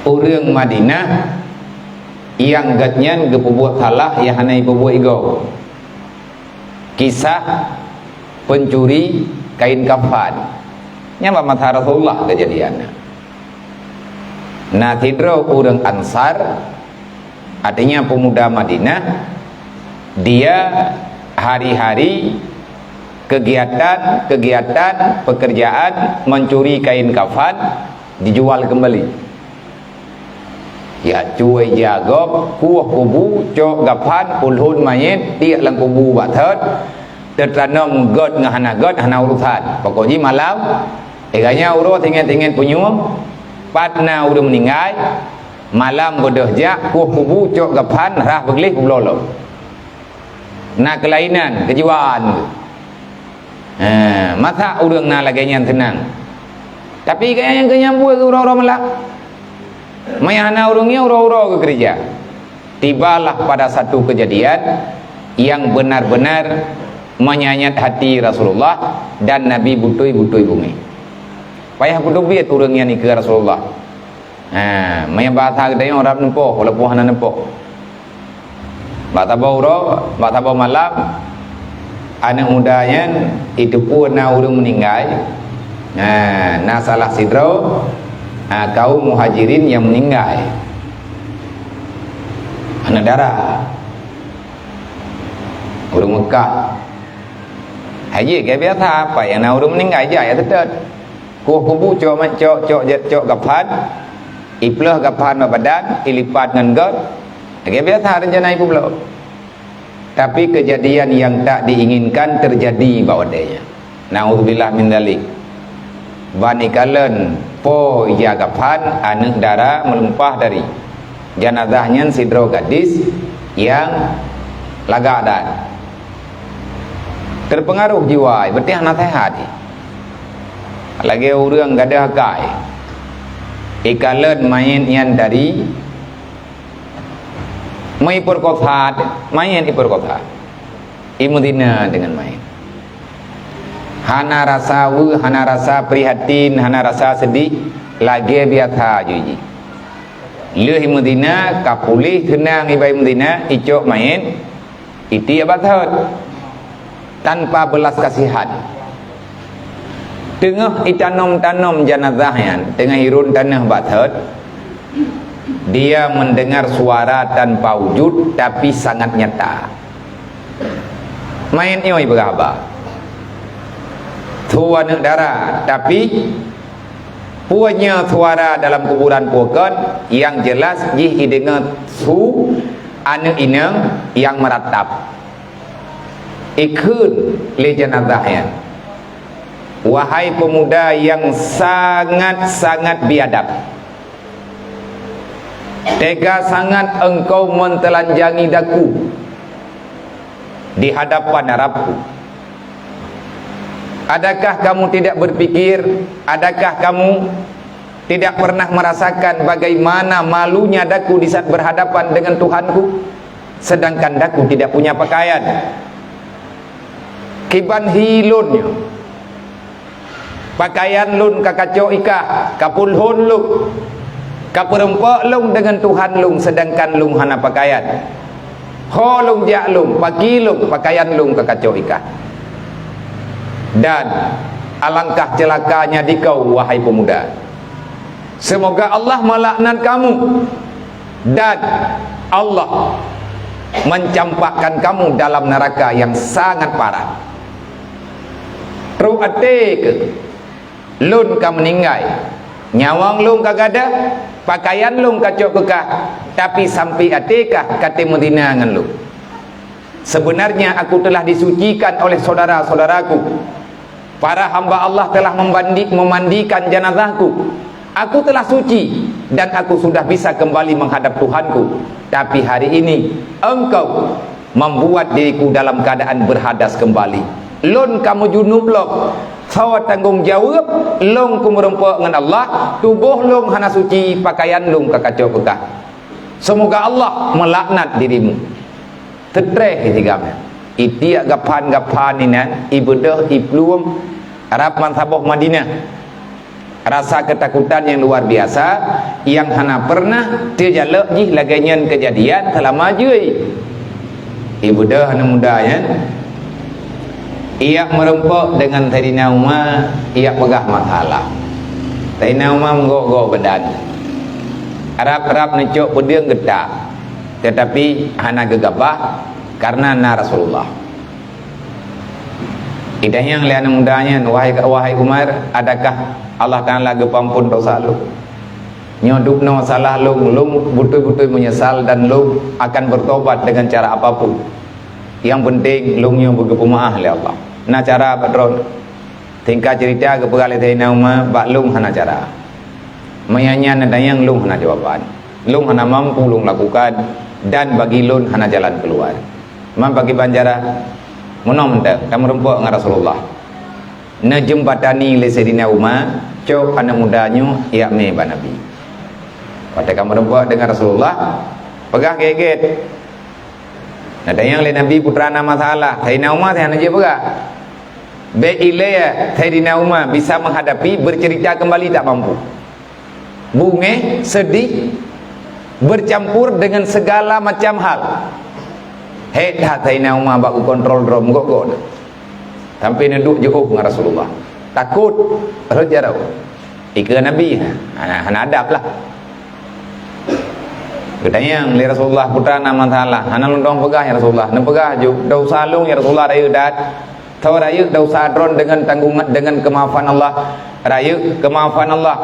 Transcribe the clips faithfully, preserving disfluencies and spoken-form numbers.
Ureuëng Madinah nyang geuhnyan geupeubuet salah nyang hana jipeubuet igoe. Kisah pencuri kain kafan. Nyan bak masa Rasulullah keujadian nyan. Na sidroe ureuëng Ansar, artinya pemuda Madinah, dia hari-hari kegiatan-kegiatan pekerjaan mencuri kain kafan dijual kembali. Ya, cuai jagok, kueh kubu, cok gapan, pulhon manyét, tiek lam kubu bak thot, teutanom gét ngon hana gét, hana urusan. Pokok jih malam, eh, ganya uroe tinggai-tinggai punyueng, pat na ureuëng meuninggai, malam beudôh jak, kueh kubu, cok gapan, rhah beugleh, peubloe lom. Na keulainan, keujuan. Ha, masa ureuëng na lagée nyan seunang. Tapi gaya nyang keu nyang buet uroe-uroe malam. Maya hana ureuëng nyan uroe-uroe geukeureuja. Tibalah pada satu kejadian yang benar-benar menyayat hati Rasulullah dan Nabi beutôi-beutôi beungéh. Payah peuteubiet ureuëng nyan ikeue Rasulullah. Ha, maya bahasa geutanyoe rab neupoh, walaupun hana neupoh. Bak saboh uroe, bak saboh malam, aneuëk muda nyan jiteupeue na ureuëng meuninggai. Ha, na salah sidroe, ha, kaum Muhajirin nyang meuninggai. Aneuëk dara. Ureuëng Mekah. Haji, kayak biasa, apa nyang na ureuëng meuninggai, jak jak seutôt. Kueh kubu, cok, cok, cok, cok gapan, iplôh gapan bak badan, ilipat ngon gét. Lagée biasa rencana ipeubloe. Tapi kejadian yang tak diinginkan terjadi bak watée nyan. Naudzubillah min dzalik. Ban ikalon po ija gapan, aneuëk dara meulumpah dari janazah nyan sidroe gadis nyang lagak dan teupeungaruh jiwa, beuteh naseuhat. Lagée ureuëng gadôh akai. Ikalon manyét nyan dari, meuipeurkosa, manyét ipeurkosa. Imeuzina deungon manyét. Hana rasa weueh, hana rasa prihatin, hana rasa seudih, lagée biasa jih. Lheueh imeuzina, ka puléh seunang iba imeuzina, icok manyét, itiek bak thot tanpa belas kasihan. Teungoh itanom-tanom janazah nyan, teungoh irôn tanoh bak thot, dia mendengar suara tanpa wujud tapi sangat nyata. Manyét nyoe ipeugah haba. Su aneuëk dara, tapi peue nyoe suara dalam kuburan peue kon, nyang jelas jih ideungoe su aneuëk inong nyang meuratap. Ikheun lé janazah nyan, "Wahai pemuda yang sangat-sangat biadab, tega sangat engkau mentelanjangi daku di hadapan Rabku. Adakah kamu tidak berpikir, adakah kamu tidak pernah merasakan bagaimana malunya daku di saat berhadapan dengan Tuhanku, sedangkan daku tidak punya pakaian? Kiban hi lôn nyoe, pakaian lôn ka kacok ikah, ka pulhon lôn, ka peurumpok lôn deungon Tuhan lôn, sedangkan lôn hana pakaian. Ho lôn jak lôn, paki lôn, pakaian lôn ka kacok ikah. Dan alangkah ceulakanya dikau, wahai pemuda! Semoga Allah melaknat kamu dan Allah mencampakkan kamu dalam neraka yang sangat parah." Trok até keuh, lôn ka meuninggai, nyawöng lôn ka gadôh, pakaian lôn ka cok keu kah, tapi sampoe até kah ka teumeuzina ngon lôn. Sebenarnya aku telah disucikan oleh saudara-saudaraku. Para hamba Allah telah membandi-, memandikan janazahku. Aku telah suci dan aku sudah bisa kembali menghadap Tuhanku. Tapi hari ini engkau membuat diriku dalam keadaan berhadas kembali. Lôn ka meujunub lom. Soe tanggong jaweueb lôn keu meurumpok ngon Allah, tuboh lôn hana suci, pakaian lôn ka kacok beukah. Semoga Allah melaknat dirimu. Teutreh isigam nyan. Itiek gapan-gapan inan, ibeudôh, iplueng, rab ban saboh Madinah. Rasa keutakutan nyang luar biasa, nyang hana peureunah teujalok jih lagée nyan keujadian seulama jeuet. Ié beudôh aneuk muda nyan, ié meurumpok deungon Saidina Umar, ié peugah masalah. Saidina Umar meugok-gok badan. Rab-rab neucok peudeueng geutak, teutapi hana geugabah kareuna na Rasulullah. Itanyong lé aneuk muda nyan, "Wahai, wahai Umar, adakah Allah Taala geupeuamphon desya lôn? Nyoe dubnoe salah lôn, lôn beutôi-beutôi meunyeusal dan lôn akan beutobat deungon cara apapun. Nyang peunteng, lôn nyoe beugeupeumaáh lé Allah. Na cara bak droe?" Singkat ceurita, geupeugah lé Saidina Umar, "Bak lôn hana cara. Meunyo nyan neutanyong, lôn hana jawaban. Lôn hana mampu lôn lakukan, dan bagi lôn hana jalan keuluar." Man pakriban cara? Meunoe mantong, tameurumpok ngon Rasulullah. Neujeuembatani lé Saidina Umar, cok aneuk muda nyoe jak mé bak Nabi. Watée ka meurumpok deungon Rasulullah, peugah gét-gét. Neutanyong lé Nabi, "Putra na masalah." Saidina Umar hana jeuet peugah. Bék ilée Saidina Umar bisa meuhadapi, beuceurita keumbali tak mampu. Beungéh, seudeh, beucampur deungon sigala macam hal. Hék that Saidina Umar bak geukontrol droe meugok-gok na. Sampoe neuduek jiôh ngon Rasulullah. Takot rhot jaroe. Ikeu Nabi, hana, hana adab lah. Geutanyong lé Rasulullah, "Putra na masalah?" "Hana lôn tuan peugah, ya Rasulullah." "Neupeugah ju, desya lôn, ya Rasulullah, rayeuk that. Soe rayeuk desya droe deungon tanggong, deungon keumaafan Allah, rayeuk keumaafan Allah.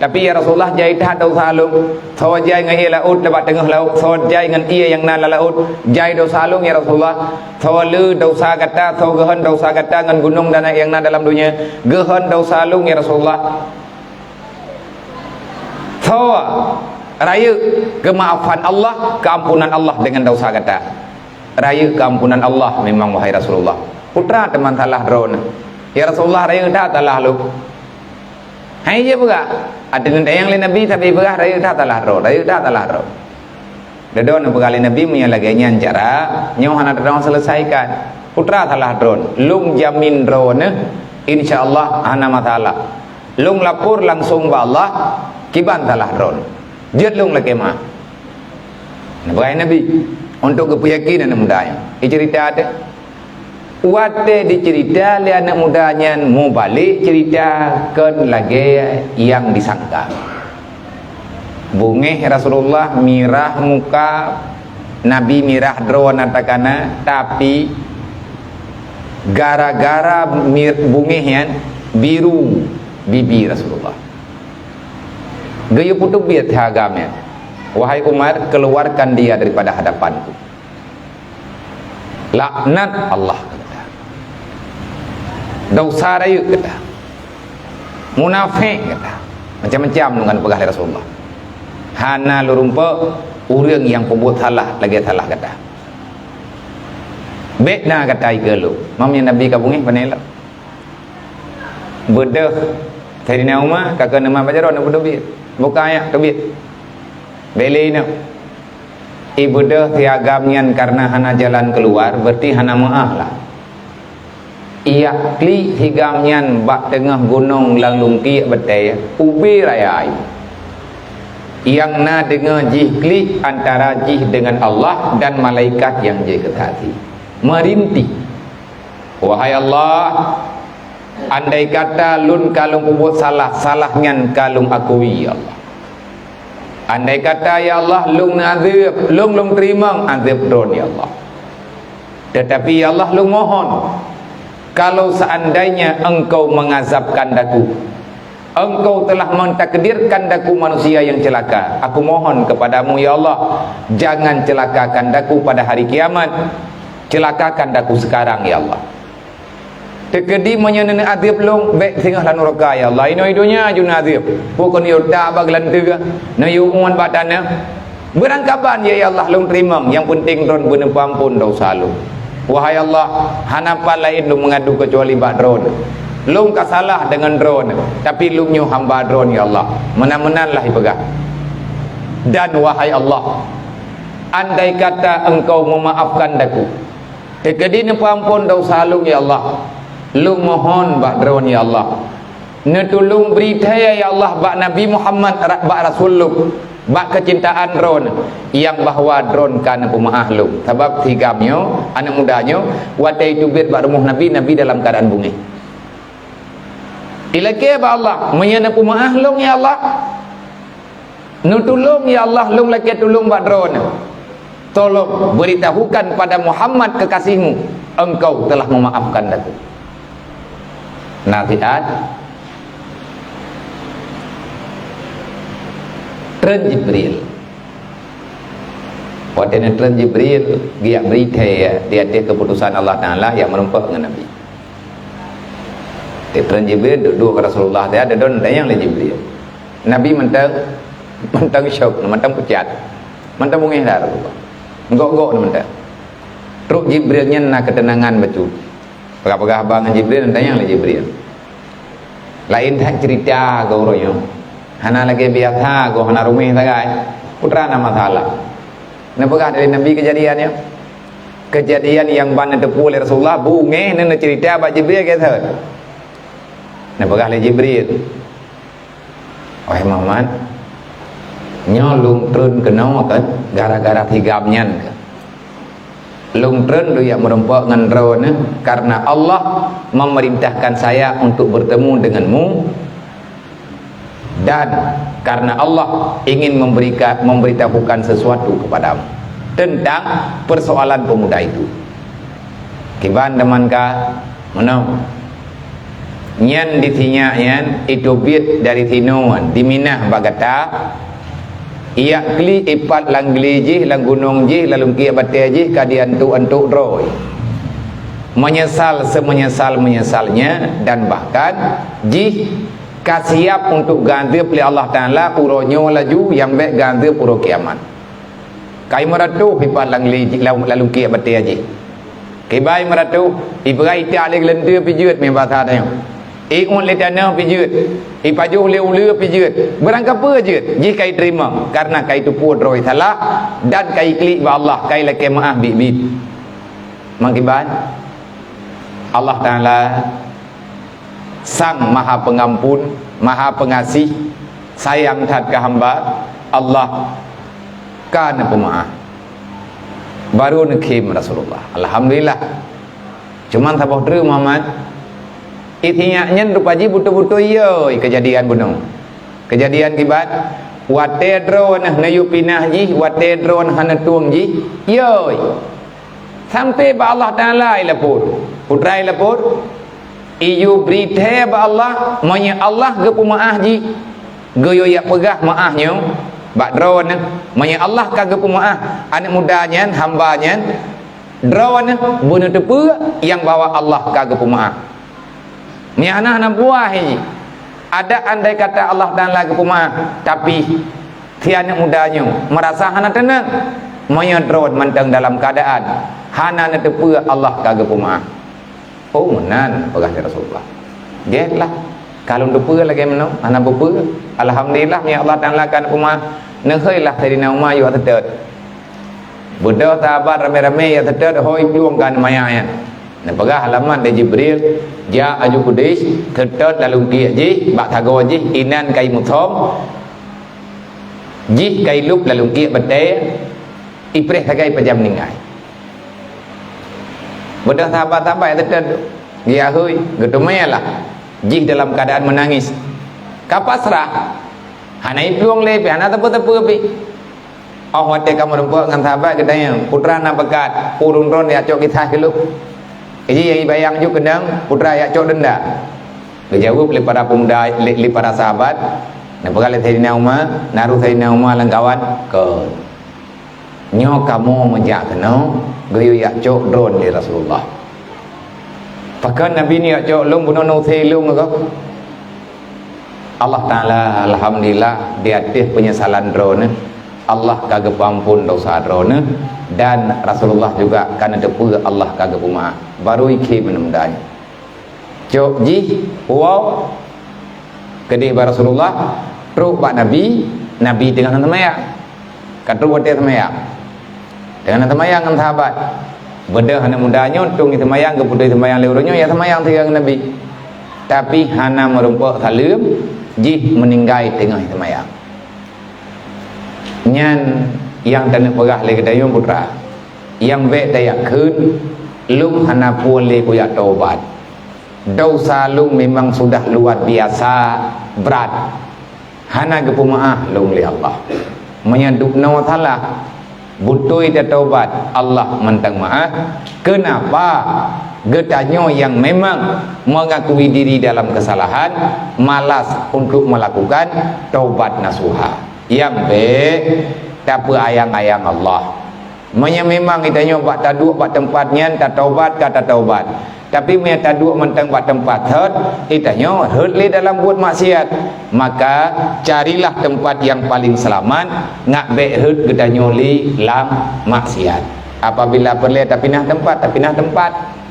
Tapi, ya Rasulullah, jai that desya lôn. Soe jai ngon ié laôt bak teungoh laôt, soe jai ngon ié nyang na lam laôt, jai desya lôn, ya Rasulullah. Soe le desya gata, soe geuhon desya gata ngon gunong dan nyang na dalam donya, geuhon desya lôn, ya Rasulullah. Soe rayeuk keumaafan Allah, keuampunan Allah deungon desya gata. Rayeuk keuampunan Allah memang, wahai Rasulullah." Putra teuma salah droe na. "Ya Rasulullah, rayeuk that salah lôn." Hai jeuet peugah. Até neutanyong lé Nabi, tapi peugah, "Rayeuk that salah droe, rayeuk that salah droe." Dudoe neupeugah lé Nabi, "Meunyo lagée nyan cara, nyoe hana teudeungoe seuleusaikan. Putra salah droe, lôn jamin droe neuh, insya Allah hana masalah. Lôn lapor langsong bak Allah, kiban salah droe. Jeuet lôn lakée meuah." Neupeugah Nabi, untuk geupeuyakin aneuk muda nyan. Iceurita teuh. Watée jiceurita lé aneuk muda nyan, mubalek ceurita kon lagée nyang disangka. Beungéh Rasulullah, mirah muka, Nabi mirah droe na takana, tapi gara-gara mir-, beungéh nyan, biru bibi Rasulullah. Geuyue peuteubiet agam nyan, "Wahai Umar, keluarkan dia daripada hadapanku." Laknat Allah keu gata. Desya rayeuk gata. Munafék gata. Macam-macam lôn ka neupeugah lé Rasulullah. Hana lôn rumpok ureuëng nyang peubuet salah lagée salah gata. Bék na gata ikeu lôn. Meunyo Nabi ka beungéh, pane lom. Beudôh Saidina Umar, ka keuneuk mat bak jaroe, neupeuteubiet. Buka ayat teubiet. Bék lé inoe. Ibeudôh si agam nyan kareuna hana jalan keuluar, beureuti hana meuáh lah. Ijak klik si agam nyan bak teungoh gunong lam lungkiek batée, ubé raya ayue. Nyang na deungoe jih klik antara jih deungon Allah dan malaikat nyang jeuet keu saksi. Meurintih. Wahai Allah, andai kata lôn ka lôn peubuet salah, salah nyan ka lôn akui, ya Allah. Andai kata, ya Allah, lôn neuazeueb, lôn, lôn teurimong azeueb droe, ya Allah. Teutapi, ya Allah, lôn mohon, kalau seandainya Engkau mengazabkan daku, Engkau telah mentakdirkan daku manusia yang celaka. Aku mohon kepada-Mu, ya Allah, jangan celakakan daku pada hari kiamat. Celakakan daku sekarang, ya Allah. Teukeudi meunyoe neuneuk azeueb lôn, bék singoh lam nuraka, ya Allah. Inoe donya aju neuazeueb. Pukon yue tak bak geulanteue, neuyue uet bak tanoh. Beurangkaban, ya, ya Allah, lôn teurimong, nyang peunteng droen beuneupeuampon desya lôn. Wahai Allah, hana pat laén lôn meungadu keucuali bak droen. Lôn ka salah deungon droen, tapi lôn nyoe hamba droen, ya Allah. Meunan-meunan lah ipeugah. Dan, wahai Allah, andai kata Engkau meumaafkan daku, teukeudi neupeuampon desya lôn, ya Allah, lôn mohon bak droen, ya Allah, Neutulông bri thèe, ya Allah, bak Nabi Muhammad, ra-, bak Rasul lôn, bak keucintaan droeneuh, nyang bahwa droeneuh ka neupeumeu'ah lôn. Sabab si Hizam nyoe, aneuk muda nyoe, watèe teubiet bak rumoh Nabi, Nabi dalam keuadaan beungéh. Ilakèe bak Allah, meunyoe neupeumeu'ah lôn, ya Allah, neutulông, ya Allah, lôn lakèe tulông bak droeneuh. Tolong beritahukan pada Muhammad kekasihmu, engkau telah memaafkan aku. Nasihat. Treun Jibril. Watèe neutreun Jibril, geujak bri thèe di ateueh keuputusan Allah Taala nyang meurumpok ngon Nabi. Teutreun Jibril, duek-duek keu Rasulullah, teuka, teudong tanyong lé Jibril. Nabi mantong, mantong syok, mantong pucat. Mantong beungéh that Rasulullah. Gok-gok mantong. Trok Jibril nyan na keuteunangan bacut. Peugah-peugah haba ngon Jibril, tanyong lé Jibril. Laén that ceurita gob uroe nyoe. Hana lagèe biasa gob, hana ruméh sagai. Peue teuma na masalah. Neupeugah lé Nabi keujadian nyoe. Keujadian nyang ban neuteupeue lé Rasulullah, beungéh neuceurita bak Jibril, geuseuet. Neupeugah lé Jibril, "Wahai Muhammad, nyoe lôn treun keunoe kan gara-gara si Hizam nyan kan. Lôn treun lôn jak meurumpok ngon droeneuh karena Allah memerintahkan saya untuk bertemu denganmu." Dan karena Allah ingin memberikan, memberitahukan sesuatu kepadamu tentang persoalan pemuda itu. Kiban teuma ka meunoe. Nyan di sinyak nyan, iteubiet dari sinoe, di Minah bak gata, ijak klik ipat lam glé jih, lam gunong jih, lam lungkiek batèe jih, ka jiantuk-antuk droe. Menyesal semenyesal-menyesalnya, dan bahkan jih ka siap untuk geuazeueb lé Allah Taala uroe nyoe laju, nyang bèk geuazeueb uroe kiamat. Ka imeuratoh ipat lam glé jih, lam, lam lungkiek batèe jih. Kiban imeuratoh, ipeugah itak lé geuleunteue pih jeuet, meunan basa tanyoe. Iuet lé tanoh pih jeuet, ipajoh lé uleue pih jeuet. Beurangkapeue jeuet, jih ka iteurimong, karena ka iteupeue droe salah, dan ka iklik bak Allah, ka ilakèe meu'ah biet-biet. Meukiban, Allah Taala Sang Maha Pengampun, Maha Pengasih, sayang that keu hamba, Allah ka neupeumeu'ah. Baru neukhém Rasulullah. Alhamdulillah. Cuman saboh treuk, Muhammad, i sinyak nyan rupa jih beutôi-beutôi yö keujadian bunoe. Keujadian kiban, watèe droeneuh neuyue pinah jih, watèe droeneuh hana tueng jih, yö. Sampai bak Allah Taala ilapor. Peue teuma ilapor? Iyue bri thèe bak Allah, meunyoe Allah geupeumeu'ah jih, geuyue jak peugah meu'ah nyoe bak droeneuh. Meunyoe Allah ka geupeumeu'ah aneuk muda nyan, hamba nyan, droeneuh beuneuteupeue nyang bahwa Allah ka geupeumeu'ah. Nyan hana, hana buah jih. Adak andai kata Allah Taala geupeumeu'ah, tapi si aneuk muda nyoe meurasa hana teunang, meunyoe droe mantong dalam keuadaan hana neuteupeue Allah ka geupeumeu'ah. Oh, meunan peugah lé Rasulullah. Gèt lah. Ka lôn teupeue lagèe meunoe, hana peue-peue. Alhamdulillah, meunyoe Allah Taala ka neupeumeu'ah. Neuhôi lah Saidina Umar yue seutôt. Beudôh sahabat ramé-ramé nyang seutôt hôi plueng keu aneuk manyak nyan. Neupeugah alamat lé Jibril, jak aju keudeh, seutôt lam lungkiek jih, bak sagoe jih, inan ka imusom, jih ka ilôb lam lungkiek batèe, ipreh sagai pajan meuninggai. Beudôh sahabat-sahabat nyang seutôt geuyue hôi, geuteumé lah, jih dalam keuadaan meunangis. Ka pasrah, hana iplueng lé pih, hana sapeue-sapeue pih. Óh watèe ka meurumpok ngon sahabat, geutanyong, "Peue teuma na beukat, ureueng droen jak cok kisah keu lôn?" Jih nyang ibayang ju keunong, "Peue teuma jak cok deunda?" Geujaweueb lé para pemuda, lé, lé para sahabat, neupeugah lé Saidina Umar, na roh Saidina Umar lam kawan, "Kon. Nyoe kamoe meujak keunoe, geuyue jak cok droen lé Rasulullah." "Pakon Nabi neujak cok lôn, bunoe neusé lôn keuh?" Allah Taala, alhamdulillah, di ateueh peunyesalan droeneuh, Allah ka geupeuamphon desya droeneuh, dan Rasulullah juga ka neuteupeue Allah ka geupeumaáf. Baru ikhém aneuk muda nyan. Cok jih, woe keudeh bak Rasulullah, trok bak Nabi, Nabi teungoh na seumayang. Ka trok watèe seumayang. Teungoh na seumayang ngon sahabat. Beudôh aneuk muda nyoe, tueng seumayang, geupeutôi seumayang lé ureueng nyoe, ya seumayang sigoe ngon Nabi. tapi hana meurumpok saleuem, jih meuninggai teungoh seumayang. Nyan nyang taneuk peugah lé geutanyoe putra, nyang bék tayakheun, lôn hana phon lé kujak taubat. Desya lôn memang sudah luar biasa brat. Hana geupeumaáh lôn lé Allah. Meunyoe dubnoe salah, beutôi tataubat, Allah mantong maáh. Keunapa? Geutanyoe nyang memang mengakui diri dalam kesalahan, malas untuk melakukan taubat nasuha. Nyang bék tapeuayang-ayang Allah. Meunyoe memang geutanyoe bak taduek bak teumpat nyan tataubat ka tataubat, tapi meunyoe taduek mantong bak teumpat thot, geutanyoe rhot lé dalam buet maksiat, maka carilah teumpat nyang paleng seulamat, ngat bék rhot geutanyoe lé lam maksiat. Apabila peureulée tapinah teumpat, tapinah teumpat.